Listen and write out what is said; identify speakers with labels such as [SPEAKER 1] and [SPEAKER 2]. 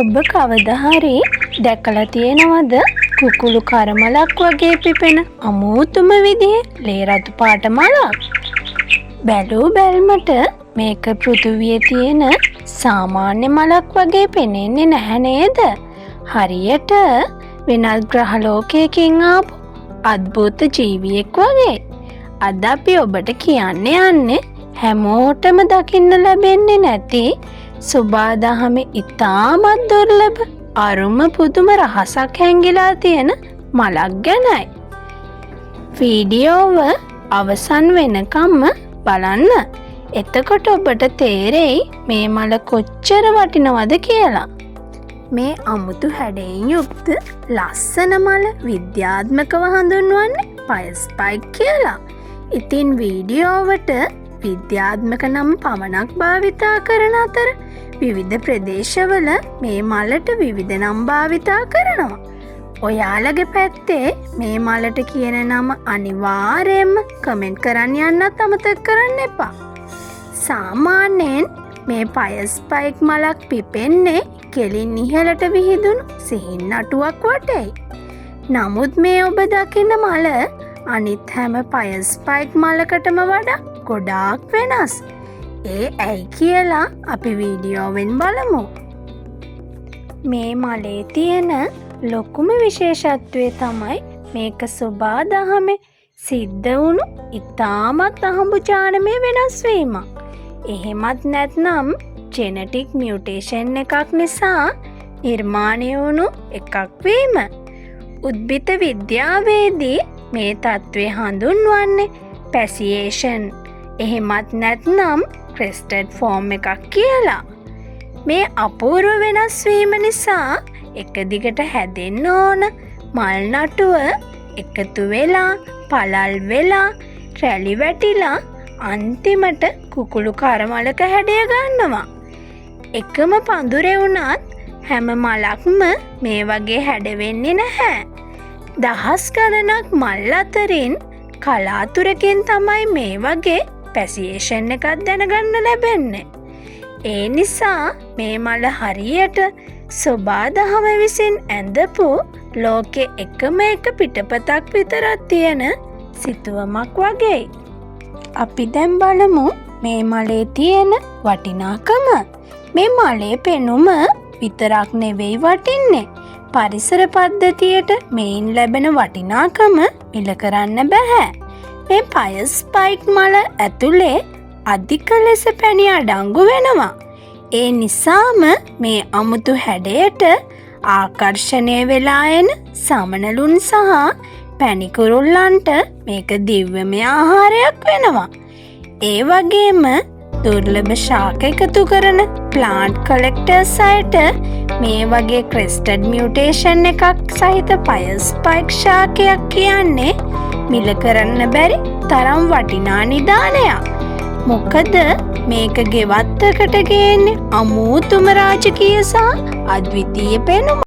[SPEAKER 1] ඔබ කවදා හරි දැකලා තියෙනවද කුකුළු කරමලක් වගේ පිපෙන අමුතුම විදිහේ ලේ රතු පාට මලක්? බැලූ බැල්මට මේක පෘථිවියේ තියෙන සාමාන්‍ය මලක් වගේ පෙනෙන්නේ නැහැ නේද? හරියට වෙනත් ග්‍රහ ලෝකයකින් ආපු අද්භූත ජීවියෙක් වගේ. අද අපි ඔබට කියන්න යන්නේ හැමෝටම දකින්න ලැබෙන්නේ නැති, සොබාදහමේ ඉතාමත් දුර්ලභ අරුම පුදුම රහසක් හැංගිලා තියෙන මලක් ගැනයි. වීඩියෝව අවසන් වෙනකම්ම බලන්න. එතකොට ඔබට තේරෙයි මේ මල කොච්චර වටිනවද කියලා. මේ අමුතු හැඩයෙන් යුක්ත ලස්සන මල විද්‍යාත්මකව හඳුන්වන්නේ ෆයර් ස්පයික් කියලා. ඉතින් වීඩියෝවට විද්‍යාත්මක නම පමණක් භාවිතා කරන අතර, විවිධ ප්‍රදේශවල මේ මලට විවිධ නම් භාවිතා කරනවා. ඔයාලගේ පැත්තේ මේ මලට කියන නම අනිවාර්යයෙන්ම කමෙන්ට් කරන්න යන්නත් අමතක කරන්න එපා. සාමාන්‍යයෙන් මේ ෆයර් ස්පයික් මලක් පිපෙන්නේ කෙලින් ඉහළට විහිදුණු සිහින් නටුවක් වටෙයි. නමුත් මේ ඔබ දකින මල අනිත් හැම ෆයර් ස්පයික් මලකටම වඩා ගොඩාක් වෙනස්. ඒ ඇයි කියලා අපි වීඩියෝවෙන් බලමු. මේ මලේ තියෙන ලොකුම විශේෂත්වය තමයි මේක සොබා දහමේ සිද්ධ වුණු ඉතාමත් අහඹු ජානමය වෙනස් වීමක්. එහෙමත් නැත්නම් ජෙනටික් මියුටේෂන් එකක් නිසා නිර්මාණය වුණු එකක් වීම. උද්භිද විද්‍යාවේදී මේ තත්ත්වය හඳුන්වන්නේ ස්පෙසියේෂන්, එහෙමත් නැත්නම් ක්‍රෙස්ටඩ් ෆෝම් එකක් කියලා. මේ අපූර්ව වෙනස් වීම නිසා එක දිගට හැදෙන්න ඕන මල් නටුව එකතු වෙලා, පළල් වෙලා, රැලි වැටිලා අන්තිමට කුකුළු කරමලක හැඩය ගන්නවා. එකම පඳුරේ වුණත් හැම මලක්ම මේ වගේ හැඩ වෙන්නේ නැහැ. දහස් ගණනක් මල් අතරින් කලාතුරකින් තමයි මේ වගේ ස්පෙසියේෂන් එකක් දැනගන්න ලැබෙන්නේ. ඒ නිසා මේ මල හරියට සොබාදහම විසින් ඇඳපු ලෝකෙ එකම එක පිටපතක් විතරක් තියෙන සිතුවමක් වගේ. අපි දැන් බලමු මේ මලේ තියෙන වටිනාකම. මේ මලේ පෙනුම විතරක් නෙවෙයි වටින්නේ. පරිසර පද්ධතියට මෙයින් ලැබෙන වටිනාකම මිල කරන්න බැහැ. මේ ෆයර් ස්පයික් මල ඇතුලේ අධික ලෙස පැණි අඩංගු වෙනවා. ඒ නිසාම මේ අමුතු හැඩයට ආකර්ෂණය වෙලා එන සමනලුන් සහ පැණි කුරුල්ලන්ට මේක දිව්‍යමය ආහාරයක් වෙනවා. ඒ වගේම දුර්ලභ ශාක එකතු කරන ප්ලාන්ට් කලෙක්ටර්ස් අයට මේ වගේ ක්‍රෙස්ටඩ් මියුටේෂන් එකක් සහිත ෆයර් ස්පයික් ශාකයක් කියන්නේ මිල කරන්න බැරි තරම් වටිනා නිදානයක්. මොකද මේක ගෙවත්තකට ගේන්නේ අමුතුම රාජකීය සහ අද්විතීය පෙනුමක්.